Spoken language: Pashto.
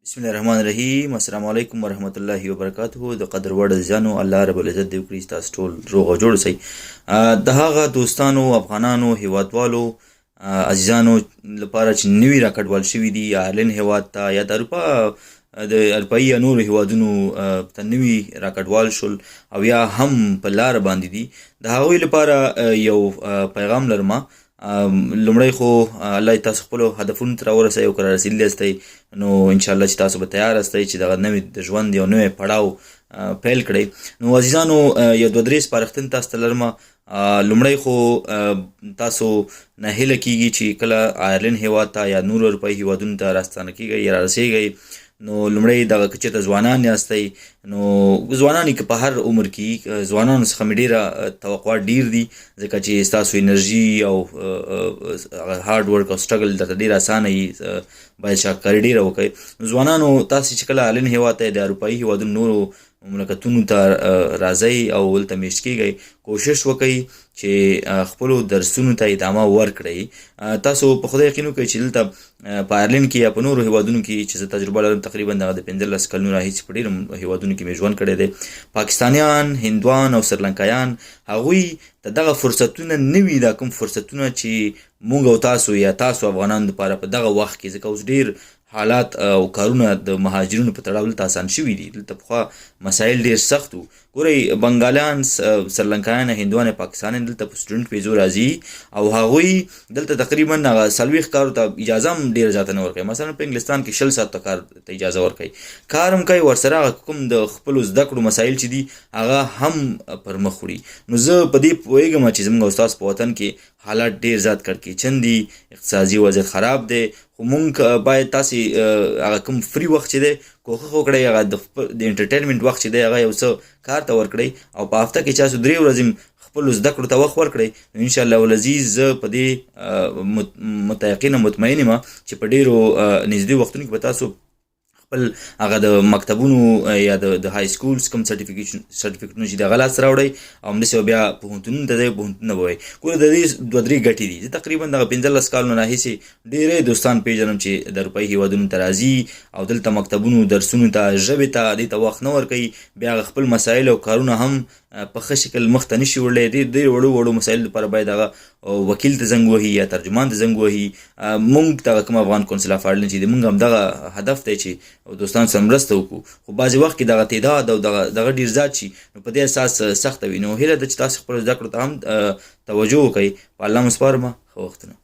بسم الله الرحمن الرحیم. السلام علیکم ورحمت الله وبرکاته. د قدر وړ عزیزانو، الله رب العزت دې وکړي چې تاسو ټول روغ او جوړ اوسئ. د هغه دوستانو، افغانانو، هیوادوالو، عزیزانو لپاره چې نوي راکډوال شوي دي آیرلند هیواد ته یا د اروپا، د اروپایي یا نورو هیوادونو ته نوي راکډوال شول او یا هم په لار باندې دي، د هغوی لپاره یو پیغام لرم. لومړی خو الله دې تاسو خپلو هدفونو ته راورسوي او که رارسېدلي یاستئ نو انشاءالله چې تاسو به تیار یاستئ چې دغه نوی د ژوند یو نوی پړاو پیل کړئ. نو عزیزانو، یو دوه درې سپارښتنې تاسو ته لرم. لومړی خو تاسو نه هیله کیږي چې کله آیرلند هیواد ته یا نورو اروپایي هیوادونو ته راستانه کیږئ یا رارسیږئ، نو لومړی دغه که چېرته ځوانان یاستئ، نو ځوانان که په هر عمر کې، ځوانانو څخه مې ډېره توقعات ډېر دي، ځکه چې ستاسو انرژي او هارډ ورک او سټرګل درته ډېر اسانه وي، باید شاکاري ډېره وکړئ. نو ځوانانو، تاسو چې کله آیرلند هیواد ته، د اروپایي هیوادونو نورو مملکتونو ته راځئ او هلته میشت کیږئ، کوشش وکړئ چې خپلو درسونو ته ادامه ورکړئ. تاسو په خدای یقین وکړئ چې دلته په آیرلند کې یا په نورو هیوادونو کې چې زه تجربه لرم، تقریبا دغه د 15 کلونو راهیسې په ډېرو هیوادونو کې مې ژوند کړی دی، پاکستانیان، هندوان او سریلانکایان، هغوی ته دغه فرصتونه نه وي، دا کوم فرصتونه چې موږ او تاسو یا تاسو افغانانو لپاره په دغه وخت کې، ځکه اوس ډېر حالات او کارونه د مهاجرینو په تړاو دلته اسان شوي دي. دلته پخوا مسایل ډېر سخت وو. ګورئ، بنګالیان، سریلانکایان، هندوان، پاکستانیان دلته په سټوډنټ ویزو راځي او هغوی دلته تقریبا هغه 40 کارو ته اجازه هم ډېره زیاته نه ورکوي. مثلا په انګلستان کې 20 ساعته کار ته اجازه ورکوي، کار هم کوي، ورسره هغه کوم د خپلو زده کړو مسایل چې دي هغه هم پر مخ وړي. نو زه په دې پوهېږم چې زموږ او ستاسو په وطن کې حالات ډېر زیات کړکېچن دي، اقتصادي وضعیت خراب دی، خو مونږ باید تاسې هغه کوم free وخت چې دی کوښښ وکړئ، هغه د خپل د entertainment وخت چې دی هغه یو څه کار ته ورکړئ او په هفته کې چې تاسو 3 ورځې خپلو زده کړو ته وخت ورکړئ، نو انشاءالله العزیز زه په دې متیقن او مطمئن یم چې په ډېرو نږدې وختونو کې به تاسو خپل هغه د مکتبونو یا د high schools کوم سرټیفیکټونه چې د هغه لاسته راوړئ او همداسې به بیا پوهنتونونو ته ځئ، پوهنتونونه به وایئ. ګوره، د دې دوه درې ګټې دي. زه تقریبا دغه 15 کالونو راهیسې ډېری دوستان پېژنم چې د اروپایي هیوادونو ته راځي او دلته مکتبونو درسونو ته، ژبې ته، دې ته وخت نه ورکوي، بیا هغه خپل مسایل او کارونه هم په ښه شکل مخته نشي وړلی. ډېر ډېر وړو وړو مسایلو لپاره باید هغه وکیل ته زنګ وهي یا ترجمان ته زنګ وهي. مونږ دغه کوم افغان کونسل اف آیرلند چې دی، مونږ هم دغه هدف دی چې دوستان سره مرسته وکړو، خو بعضې وخت کې دغه تعداد او دغه ډېر زیات شي، نو په دې اساس سخته وي. نو هیله ده چې تاسو خپلو زده کړو ته هم توجه وکړئ. په الله مو سپارم. ښه وختونه.